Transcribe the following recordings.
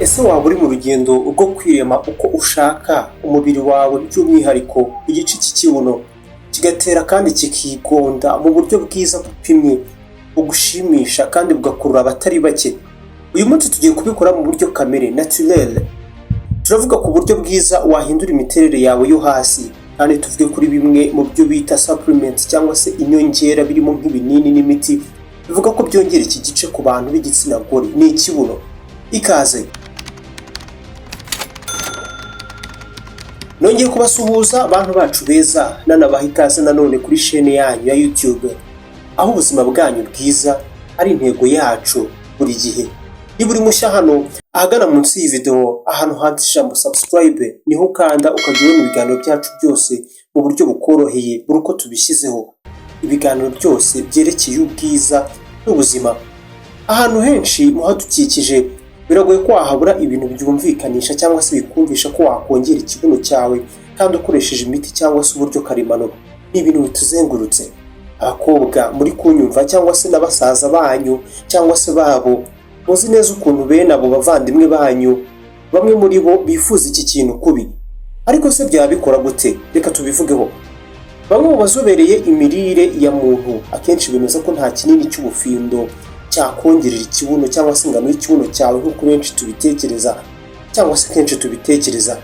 Ese waba uri mu rugendo rwo kwirema uko ushaka umubiri wawe, by'umwihariko igice cy'ikibuno kigatera kandi kikigonda mu buryo bwiza bupimye, bugushimisha kandi bugakurura abatari bake? Uyu munsi tugiye kubikora mu buryo kamere, naturel. Turavuga ku buryo bwiza wahindura imiterere yawe yo hasi, kandi tuvuge kuri bimwe mu byo bita supplements cyangwa se inyongera, birimo nk'ibinini n'imiti bivuga ko byongera iki gice ku bantu b'igitsina gore, ni ikibuno. Ikaze, nongeye kubasuhuza abantu bacu beza, nanabaha ikaze nanone kuri shene yanyu ya YouTube, aho ubuzima bwanyu bwiza ari intego yacu buri gihe. Niba uri mushya hano, ahagana munsi y'iyi video ahantu handitse ijambo "subscribe" niho ukanda, ukajya ubona ibiganiro byacu byose mu buryo bukoroheye buri uko tubishyizeho, ibiganiro byose byerekeye ubwiza n'ubuzima. Ahantu henshi mu hadukikije biragoye ko wahabura ibintu byumvikanisha cyangwa se bikumvisha ko wakongera ikibuno cyawe kandi ukoresheje imiti cyangwa se uburyo karemano. Ni ibintu bituzengurutse. Abakobwa muri kunyumva cyangwa se na basaza banyu cyangwa se babo, muzi neza ukuntu bene abo bavandimwe banyu bamwe muri bo bifuza iki kintu kubi. Ariko se byaba bikora gute? Reka tubivugeho. Bamwe mu bazobereye imirire ya muntu akenshi bemeza ko nta kinini cy'ubufindo cyakongerera ikibuno cyangwa se ingano y'ikibuno cyawe nk'uko benshi tubitekereza cyangwa se kenshi tubitekereza.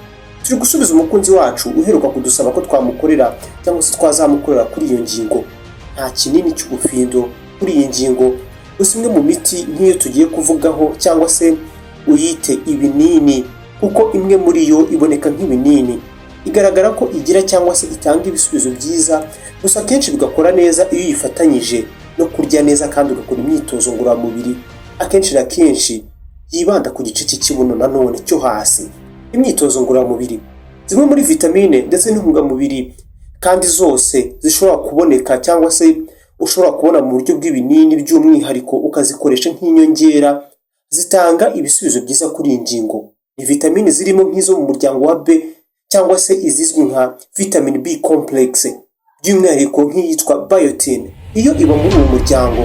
Turi gusubiza umukunzi wacu uheruka kudusaba ko twamukorera cyangwa se twazamukorera kuri iyo ngingo. Nta kinini cy'ubufindo kuri iyi ngingo. Gusa imwe mu miti nk'iyo tugiye kuvugaho, cyangwa se uyite ibinini kuko imwe muri yo iboneka nk'ibinini, igaragara ko igira cyangwa se itanga ibisubizo byiza. Gusa akenshi bigakora neza iyo uyifatanyije no kurya neza kandi ugakora imyitozo ngororamubiri, akenshi na kenshi yibanda ku gice cy'ikibuno nanone cyo hasi. Imyitozo ngororamubiri, zimwe muri vitamine ndetse n'intungamubiri kandi zose zishobora kuboneka cyangwa se ushobora kubona mu buryo bw'ibinini, by'umwihariko ukazikoresha nk'inyongera, zitanga ibisubizo byiza kuri iyi ngingo. Ni vitamine zirimo nk'izo mu muryango wa B cyangwa se izizwi nka vitamin B complex, by'umwihariko nk'iyitwa biotin. Iyo iba muri uwo muryango,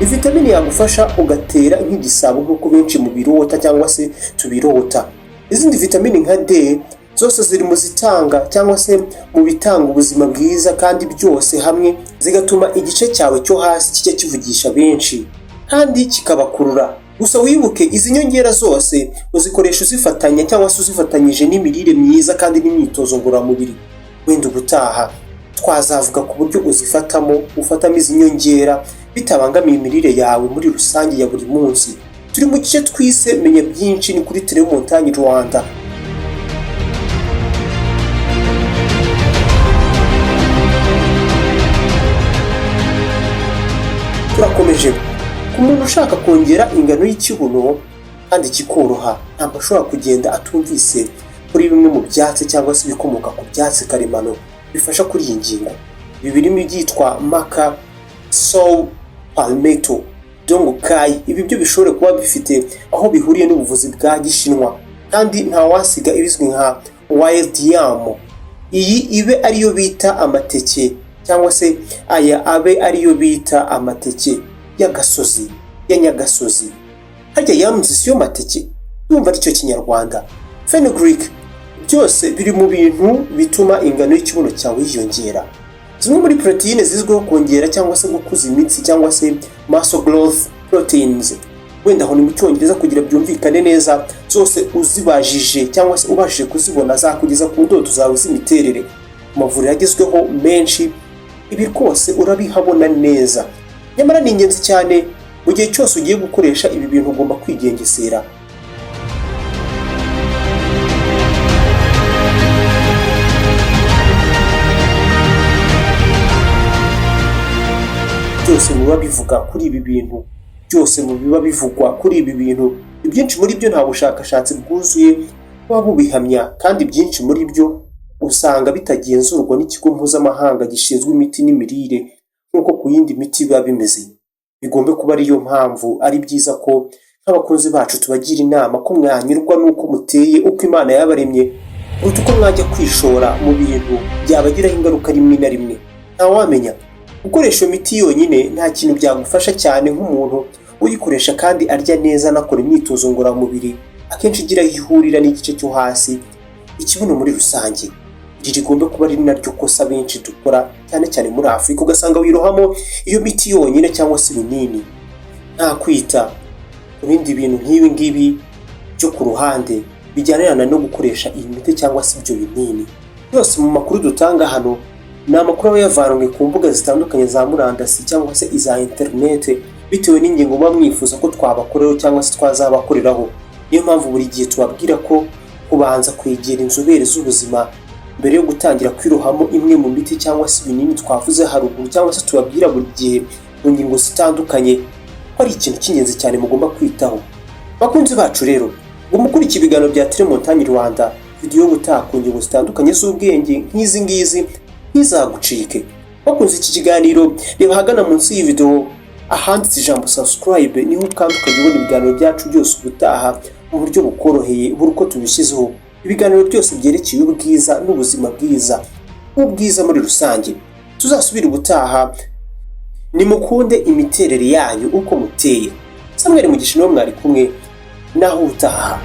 ni vitamine yagufasha ugatera nk'igisabo nk'uko benshi mu birota cyangwa se tubirota. Izindi vitamine nka D zose ziri mu zitanga cyangwa se mu bitanga ubuzima bwiza, kandi byose hamwe zigatuma igice cyawe cyo hasi kijya kivugisha benshi kandi kikabakurura. Gusa wibuke, izi nyongera zose uzikoresha uzifatanya cyangwa se uzifatanyije n'imirire myiza kandi n'imyitozo ngororamubiri. Wenda ubutaha twazavuga ku buryo uzifatamo, ufatamo izi nyongera bitabangamiye imirire yawe muri rusange ya buri munsi. Turi mu gice twise "Menya byinshi", ni kuri Telemontagne Rwanda. Turakomeje. Ku muntu ushaka kongera ingano y'ikibuno kandi kikoroha, ntabwo ashobora kugenda atumvise kuri bimwe mu byatsi cyangwa se ibikomoka ku byatsi karemano bifasha kuri iyi ngingo. Ibi birimo ibyitwa maca, saw palmetto, dong quai. Ibi byo bishobora kuba bifite aho bihuriye n'ubuvuzi bwa gishinwa, kandi ntawasiga ibizwi nka wild yam. Iyi ibe ariyo bita amateke, cyangwa se aya abe ariyo bita amateke y'agasozi, ya nyagasozi. Harya yams siyo mateke? Ndumva aricyo Kinyarwanda. Fenugreek, byose biri mu bintu bituma ingano y'ikibuno cyawe yiyongera. Zimwe muri poroteyine zizwiho kongera cyangwa se gukuza imitsi, cyangwa se muscle growth proteins, wenda aho ni mu Cyongereza kugira byumvikane neza, zose uzibajije cyangwa se ubashije kuzibona zakugeza ku ndoto zawe z'imiterere. Mu mavuriro agezweho menshi ibi rwose urabihabona neza. Nyamara ni ingenzi cyane, mu gihe cyose ugiye gukoresha ibi bintu ugomba kwigengesera. Byose mu biba bivuga kuri ibi bintu, byose mu biba bivugwa kuri ibi bintu, ibyinshi muri byo nta bushakashatsi bwuzuye buba bubihamya, kandi byinshi muri byo usanga bitagenzurwa n'ikigo mpuzamahanga gishinzwe imiti n'imirire nk'uko ku yindi miti biba bimeze. Bigomba kuba ariyo mpamvu ari byiza ko nk'abakunzi bacu tubagira inama ko mwanyurwa n'uko muteye, uko Imana yabaremye, kuruta uko mwajya kwishora mu bintu byabagiraho ingaruka rimwe na rimwe. Ntawamenya, gukoresha iyo miti yonyine nta kintu byagufasha cyane nk'umuntu uyikoresha kandi arya neza, anakora imyitozo ngororamubiri. akenshi igira aho ihurira n'igice cyo hasi, ikibuno muri rusange. Iri rigomba kuba ari naryo kosa benshi dukora, cyane cyane muri Afurika, ugasanga wirohamo iyo miti yonyine cyangwa se ibinini, nta kwita ku bindi bintu nk'ibi ngibi byo ku ruhande bijyanirana no gukoresha iyi miti cyangwa se ibyo binini. Yose mu makuru dutanga hano ni amakuru aba yavanwe ku mbuga zitandukanye za murandasi cyangwa se iza interinete, bitewe n'ingingo muba mwifuza ko twabakoreraho cyangwa se twazabakoreraho. Niyo mpamvu buri gihe tubabwira ko kubanza kwegera inzobere z'ubuzima mbere yo gutangira kwirohamo imwe mu miti cyangwa se ibinini twavuze haruguru, cyangwa se tubabwira buri gihe mu ngingo zitandukanye, ko ari ikintu cy'ingenzi cyane mugomba kwitaho. Bakunzi bacu rero, ngo mukurikiye ibiganiro bya Telemontagne Rwanda, video y'ubutaha ku ngingo zitandukanye z'ubwenge nk'izi ngizi ntizagucike. Bakunze iki kiganiro, reba ahagana munsi y'iyi video ahanditse ijambo "subscribe", niho ukanda ukajya ubona ibiganiro byacu byose ubutaha mu buryo bukoroheye. Buri uko tubishyizeho ibiganiro byose byerekeye ubwiza n'ubuzima bwiza, ubwiza muri rusange. Tuzasubire ubutaha. Nimukunde imiterere yanyu uko muteye. Samuel Mugisha niwe mwari kumwe, naho ubutaha.